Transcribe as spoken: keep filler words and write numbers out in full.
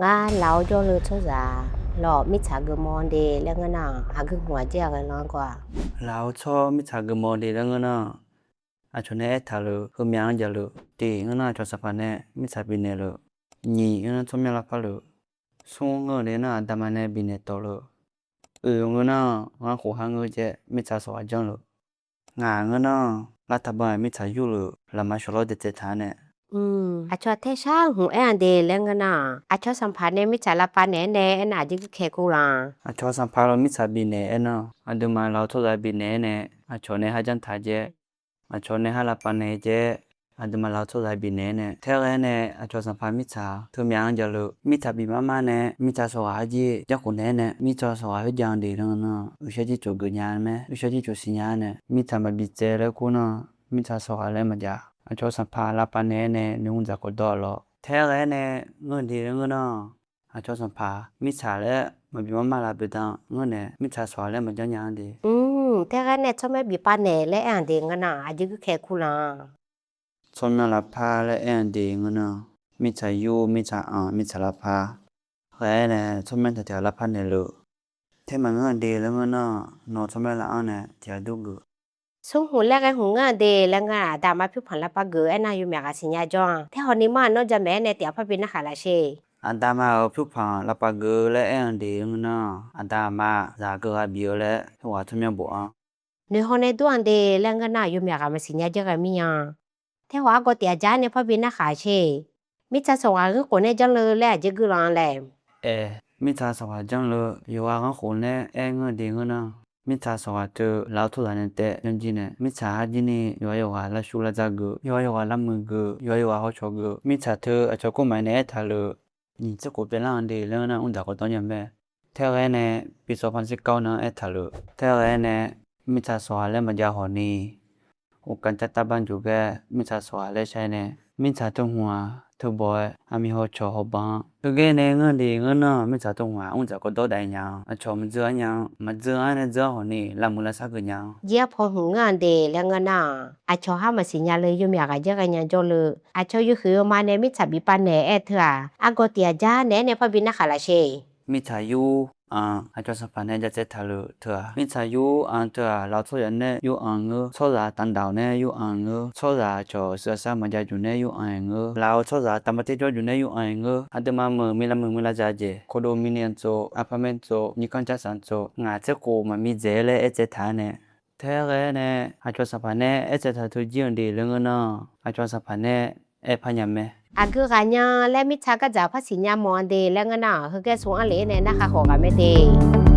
Ngar laf-awr jawrle tsawrhaq lawq, mirtsaq geufmawf de laer ngeur nar-aq, aqgeu hmq aqjeq-aq ghae lan gawr-aq. Laf-awr tsawr mirtsaq geufmawf de laer ngeur nar-aq, aqcawq nae aertaq-euq heumyav-anr jaqluf, tiq ngeur nar-aq, aqcawq sanqpaq nae mirtsaq bifnaeq luf, nyiq ngeur nar-aq, tsawrmyanr lavpar luf, smr ngeur de nar-aq, aqdama nae bifnaeq tawq luf, oeq ngeur nar-aq, ngar khof har ngeur jaev mirtsaq sawqghaq janrluf, ngaq ngeur nar-aq, lavtaq banq-aer mirtsaq yurluf, lafma shawqlawr daeq tsaev taq-a nae. Aqcawq taershar hmq aer-anr de laer ngeur nar-aq, aqcawq sanqpaq nae mirtsaq lavpav naeq-aer nae aernar-aq, aqjeq guirkae kur lan. Aqcawq sanqpaq lawq mirtsaq bifnaeq aernar, aqduimaf laf-eu tsawrhaq bifnaeq-aer nae, aqcawq nae har janr taq jaev, aqcawq nae har lavpav naeq jaev, aqduimaf laf-eu tsawrhaq bifnaeq-aer nae, taerghae-aer nae aqcawq sanqpaq mirtsaq teumyav-anr jaqluf, mirtsaq bif mar mar nae mirtsaq sawqghaq arjir janrkhof naeq-aer nae, mirtsaq sawqghaq khoerjav-anr de laer ngeur nar-aq, uqshar jircof geuf nya mae, uqshar jircof siqnya nae, mirtsaq maqbi tsaev laer kur nar-aq, mirtsaq sawqghaq laer maqjav. Aqcawq sanqpaq lavpav naeq-aer nae noeq mr dzaq khawf dawr-a lawq. Taerghae-aer nae ngeur de laer ngeur nar-aq, aqcawq sanqpaq mirtsaq laer maqbi mar mar laf beudan ngeur nae, mirtsaq sawqghaq laer maqjanr nya-anr de. Taerghae-aer nae tsawrmyanr bif pav naeq laer aer-anr de ngeur nar-aq, aqjeq guirkae kur lan. Tsawrmyanr lavpar laer aer-anr de ngeur nar-aq, mirtsaq yur, mirtsaq anq, mirtsaq lavpar. Ghae-aer nae tsawrmyanr taq tiq ghaq lavpar naeqluf, taer maqngeur-anr de laer ngeur nar-aq, nawq tsawrmyanr lav-anr nae tiq ghaq dur geuf. Smr hmq laer ghae hmq ngeur-anr de laer ngeur nar-aq, aqda aqma pyurpanq lavpar geuf-eu aernar, yawmyaq ghaq siqnya jawr-anr. Taer hawq ni mar-aq nawr jamaeq-aer nae tiq ghaq parbi narkhaq lafsher. Aqda aqma-euq pyurpanq lavpar geuf-eu laer aer-anr de ngeur nar-aq, aqda aqma zaq keuv ghaq bif-eu laer heughaq tsawrmyanr bof-anr. Noeqhaw nae dur-anr de laer ngeur nar-aq, yawmyaq ghaq maqsiq nya jaer ghae mir nya. Taer hawq argawv tiq ghaq jar nae parbi narkhaq sher. Mirtsaq sawqghaq ghanrkhof nae janrle laer aqjeq guirlan laer. Aer, mirtsaq sawqghaq janrle, yawqghaq ghanrkhof nae aer ngeur de ngeur nar, mirtsaq sawqghaq teu laf-eu tsawrhaq nae taev janrjir nae, mirtsaq arjir ni yawqghaq yawqghaq lavshuv lavdzar geuf, yawqghaq yawqghaq lavmuiq geuf, yawqghaq yawqghaq hawcaw geuf, mirtsaq teu aqcawq khoermaf nae aertaq luf, nyiq tserkhof pyaev lar-anr de laer ngeur nar, mr dzaq khawf dawr nya mae. Taerghae-aer nae, pisawr panrsir kawv nar aertaq luf, taerghae-aer nae, mirtsaq sawqghaq laer maqjav hawq ni, uqkaf jar tar bar joq ghae, mirtsaq sawqghaq laer shar-aer nae, mirtsaq teu hmq-aq teu baw-aer aqmir hawcaw hawbanq-anr teugar nae ngeur de ngeur nar, mirtsaq teu hmq-aq mr dzaq khawf dawr daef nya-anr, aqcawq maqdzeur-ar nya-anr, maqdzeur-ar nae dzeur-ar hawq ni lavmuiq lavsar geuf nya-anr. Jir arpaw hmq ngeur-anr de laer ngeur nar-aq, aqcawq har maqsiq nya le, yawmyaq ghaq jaer ghae nya jawr le. Aqcawq yawhuiq-eu ma nae mirtsaq bif pav naeq-aer teu-aq, argawv tiq ghaq jar naeq-aer nae parbi narkhaq lafsher. Mirtsaq yur anq, aqcawq sanqpaq nae jatsaev taq luf teu-aq, mirtsaq yur anq teu-aq, laf-eu tsawrhaq nae yur anq ngeur, tsawrhaq taqdaq-awq nae yur anq ngeur, tsawrhaq aqcawq shuif aqsar maqjav juq nae yur anq-aer ngeur, laf-eu tsawrhaq taqma ter jawr juq nae yur anq-aer ngeur, aqduimaf meuq mi lavmuiq mi lavdzaq jeq, condominium tsov, apartment tsov, nyiq kanr jar sanq tsov, ngaq tserkhof maqmiq dzaeq-aer laer aertsaev taq-a nae. Taerghae-aer nae, aqcawq sanqpaq nae aertsaev taq teu jir-anr de laer ngeur nar, aqcawq sanqpaq nae aer par nya mae. Aqgeu ghaq nya laer mirtsaq gardzaq par siqnya mawf-anr de laer ngeur nar-aq, heugar smr-anr lef-aer nae narkhaq khawf ghaq mae de.